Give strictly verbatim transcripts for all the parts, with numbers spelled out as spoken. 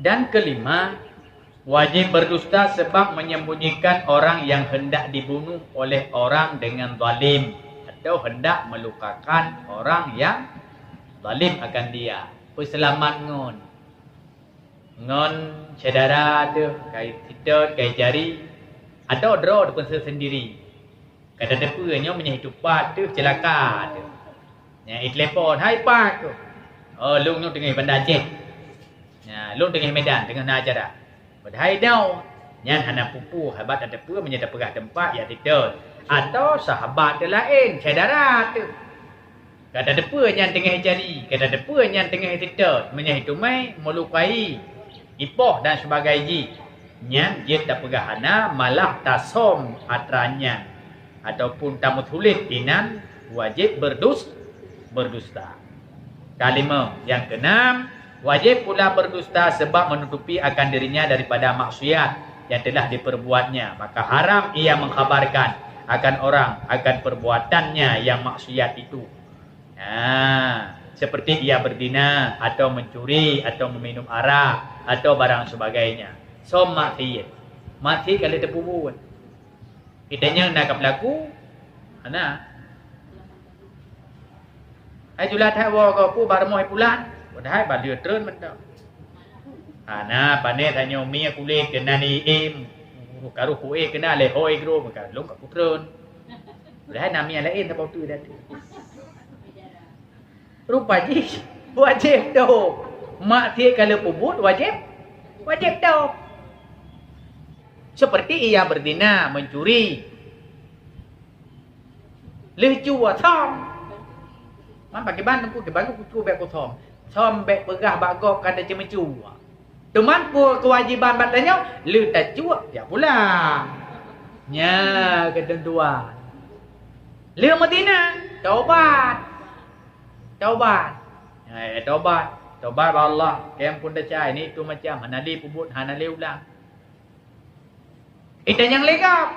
Dan kelima, wajib berdusta sebab menyembunyikan orang yang hendak dibunuh oleh orang dengan zalim atau hendak melukakan orang yang zalim akan dia. Peuseulamat ngon, ngon syedara teuh, kai sitot, kai jari, atau droe teuh peue seundiri. Ka tateupeue nyoe meunyoe i tupat teuh ceulaka teuh. Nyan i telepon, "Hai Pat!" "Oh, lôn nyoe teungoh i Banda Aceh." "Nyan, lôn teungoh i Medan, teungoh na acara." Padahai nyoe nyan hana peue-peue, sabat tateupeue meunyoe tapeugah teumpat jak sitot. Atawa sahabat teuh laén, syedara teuh. Ka tateupeue nyan teungoh i jari, ka tateupeue nyan teungoh i sitot, meunyoe i teumé meulukai, i poh dan sibagai jih, nyan jeuet tapeugah hana, malah tasöm atra nyan, ataupun tameusulet inan wajéb beurdus-, beurdusta. Kalima, nyang keunam, wajéb pula beurdusta sebab menutupi akan dirinya daripada maksiat yang telah diperbuatnya, maka haram ia mengkhabarkan akan orang akan perbuatannya yang maksiat itu. Nah, seperti ia berzina, atau mencuri, atau meminum arak, atau barang sebagainya. Söm maksiat. Maksiat ka lheueh teupeubuet. Geutanyoe na ka peulaku, hana. Hai jula that woe goe peue bak rumoh i pulan, padahai bak lheueh treun mantong. Hana, pané tanyoe mie kulét keunan i im, karoh kuéh keunan lé hôi gro, maka lôn ka kutreun. Padahai na mie laén saboh teuk di ateueh. Rupa jih wajéb tôb. Maksiat ka lheueh peubuet wajéb, wajéb tôb. Seperti ia berzina, mencuri. Lheueh cue, söm. Man pakriban teungku, kiban kucue bèk kusöm. Söm bèk peugah bak gob ka teuceumeucue. Teuma peue keuwajéban bak tanyoe? Lheueh tacue, jak pulang. Nyan keuteuntuan. Lheueh meuzina, tobat. Tobat. Hai, tobat. Tobat bak Allah. Kém pun teucai, ni tu macam hana lé peubuet, hana lé ulang. Ita nyang lé gob.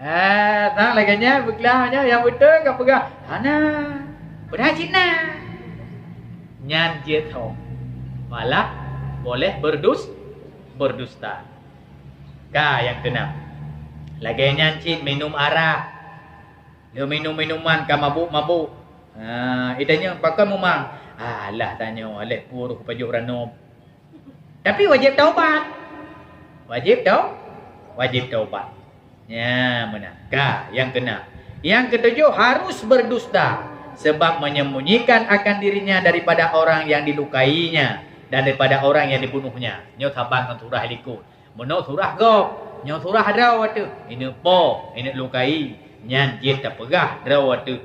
Eh, sang lagèe nyan, beuklah nyan, nyang beutôi ka peugah, hana. Padahai cit na. Nyan jeuet thô. Malah boleh berdus-, berdusta. Ka nyang keunam. Lagèe nyan cit minum arak. Lheueh minum minuman ka mabuk-mabuk. Ha, ita nyoe pakon mumang. Alah tanyoe, aléh pue roh pajoh ranub. Tapi wajéb taubat. Wajéb tau-, wajéb taubat. Nyan meunan. Ka, nyang keunam. Nyang keutujoh harus berdusta, sebab menyembunyikan akan dirinya daripada orang yang dilukainya dan daripada orang yang dibunuhnya. Nyoe saban ngon surah likot. Meunoe surah gob, nyoe surah droe teuh. Ineuk po, ineuk lukai, nyan jeuet tapeugah droe teuh.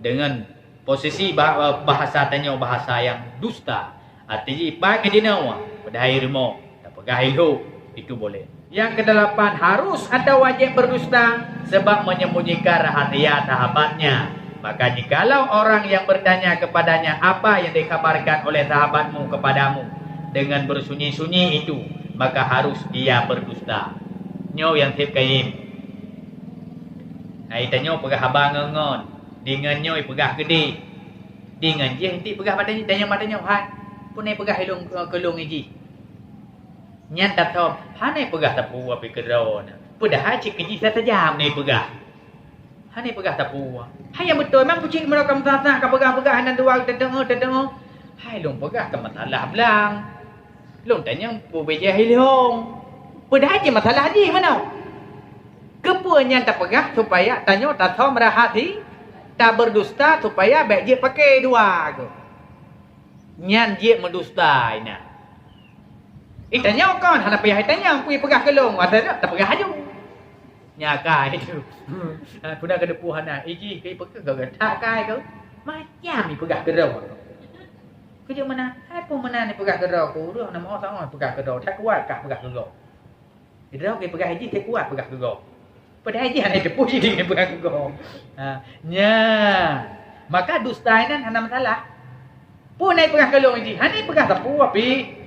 Deungon posisi ba-, bahasa tanyoe bahasa nyang dusta. Arti jih, pat keu jinoe, padahai rumoh, tapeugah ilhok, itu boleh. Nyang keudelapan, harus atau wajéb berdusta sebab menyembunyikan rahasia sahabatnya. Maka jikalau orang yang bertanya kepadanya apa yang dikhabarkan oleh sahabatmu kepadamu dengan bersunyi-sunyi itu, maka harus ia berdusta. Nyoe nyang seb kayém. Hai tanyoe peugah haba ngon-ngon, deungon nyoe peugah keudeh. Deungon jih inti peugah bak tanyoe, tanyoe bak tanyoe, hai, peue na peugah ilôn, keu lôn jih. Nyan tathom, hana peugah sapeue pih keudroe na. Padahai cit keujih sasajam na peugah. Hana peugah sapeue. Hai nyang beutôi, memang kucit meunyoe ka meusalah ka peugah-peugah hana dua teungoh-teungoh. Hai lôn peugah keu masalah blang. Lôn tanyong peue bejeh ilhong. Padahai jih masalah jih meunoe. Keupeue nyan tapeugah supaya tanyoe tathom rahasi, taberdusta supaya bèk jeuet paké dua goe. Nyan jeuet meudusta inan. Itanyong kon hana payah itanyong, peue peugah keu lôn, watèe nyoe tapeugah aju. Nya kai tu. Peue na keuneuk peue hana, iji keu peugah gata kai keu. Macam ipeugah keudroe. Keu jeuet meunan, hai peue meunan ipeugah keudroe keu ureueng na meuoh sangoh ipeugah keudroe, that kuat kah peugah keu gob. Droe keu peugah iji that kuat peugah keu gob. Padahai iji hana iteupeue iji peugah keu gob. Ha, nya. Maka dusta inan hana masalah. Peue na ipeugah keu lôn iji, hana ipeugah sapeue pih.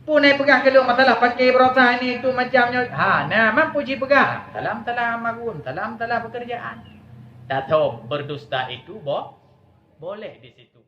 Peue na ipeugah keu lôn masalah paké baroesa ini itu macam nyoe. Ha, na, mampu jipeugah. Salam-salam magun, salam-salam pekerjaan. Tathom berdusta itu bo-, boleh di situ.